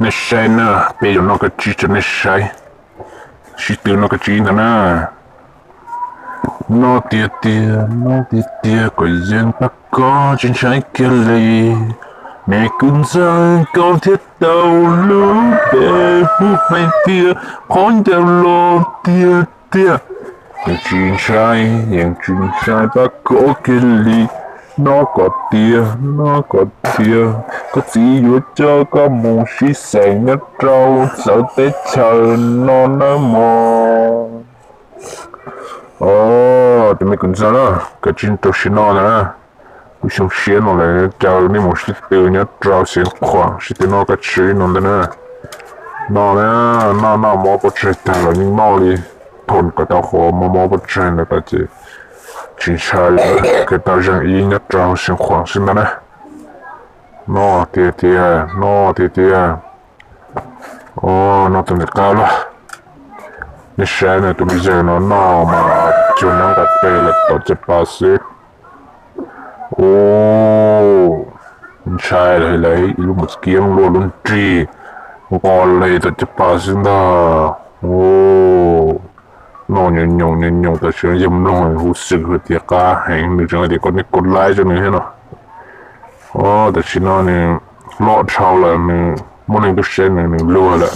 Nej saib na, peb yuav noj kab tsib rau nej saib. Sib tw noj kab tsib ntag na. Noj tiag tiag, noj tiag tiag kom yeej pab koj tsis ntshai kiag li. Me kwv ntxawg, koj thiaj tau lub npe hu hais tias qhov ncauj loj tiag tiag. Yeej tsis ntshai, yeej tsis ntshai pab koj kiag li. Noj kom tiag, noj kom tiag, koj txiv yuav coj koj mus sib xeem nyob rau txawv teb chaws no nawb mog. Os, tus me kwv ntxawg na, kab tsib rau sib noj na. Kuv xyoo siab no lawm, caw nej mus sib tw nyob rau Xeev Khuam sib tw noj kab tsib no ntag na. Noj na, noj noj mov pob tsaig tag los yeej noj li, thaum kom tau qhov mov mov pob tsaig ntawd tas ces tsis ntshai li, kev tau zeeg ib nyob rau Xeev Khuam xwb ntag na. Noj tiag tiag, noj tiag tiag. Os, noj tus ntxim qab lawm. Nej saib na, tus me ntxawg no noj mas cuag nab nqa tes lawm tom caj pas xwb. Ub, ntshai lawm, ib lub mos kiab luaj lub nrig nqo le tom caj pas xwb ntag. Ub, noj nyoos nyoos nyoos nyoos tam sim no yog mloog huv xwm hais tias qab heev, nws tseem hais tias kom nej kov like rau nws thiab no. Os, tam sim no nws loj dhau lawm, nws muaj neeg tuaj saib nws, nws luag lawm.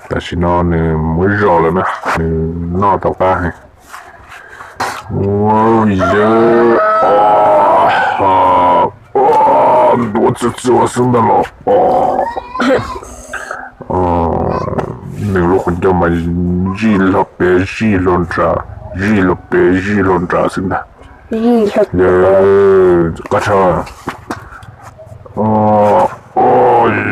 Tam sim no nws muaj zog lawm na, nws noj tau qab heev. Ua yawg, ntuav txuag txuag xwb ntag los. Nws lub qhov ncauj mas zij hlo pem zij hlo nrad, zij hlo pem zij hlo nrad xwb ntag. Yawg, qab tshaj.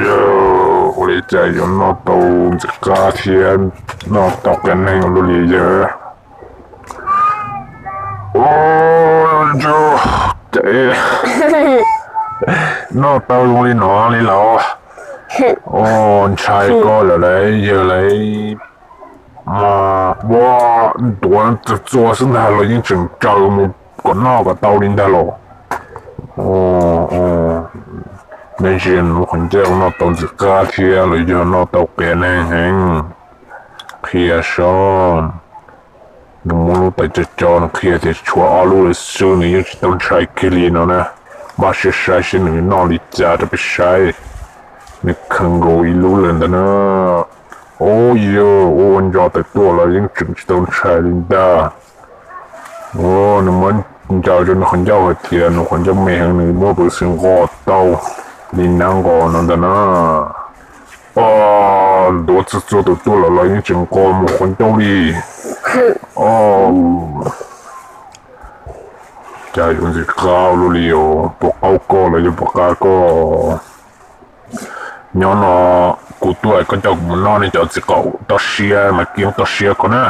Yawg, ua li cas yuav noj tau ntxim qab thiab noj tau qias neeg ua luaj li yawg? Noj tau zoo li no li los? Ntshai koj lawm lauj yawg lauj. Ua, ntuav txuag txuag xwb ntag los yeej tseem tsaws mus kom noj kom tau li ntag los. Me ntsis lub qhov ncauj noj tau ntxim qab thiab los yog noj tau qias neeg heev. Qhia saib, nws muab lub tais co co nws qhia tias tshuav ob lub lawm xwb, nws yeej tsis tau ntshai kiag li no na. Npaj siab saib seb nws noj li cas rau peb saib. Nws khaws nkaus ib lub lawm ntag na. Ub, yog ua nco tawm tuaj los yeej tseem tsis tau ntshai li ntag. Nws muab ncaws rau nws qhov ncauj hais tias nws qhov ncauj me heev, nws muab peev xwm nqos tau li nab nqos no ntag na. Ntuav txuag txuag tawm tuaj los los yeej tseem nqos mus qhov ncauj li. Cas yuav ntxim qab ua luaj li os, puas qaub koj los yog puas qab koj? Nyob no kuv tuaj koj coj kuv mus noj nej cov txiv qaum toj siab mas kiab toj siab ko na.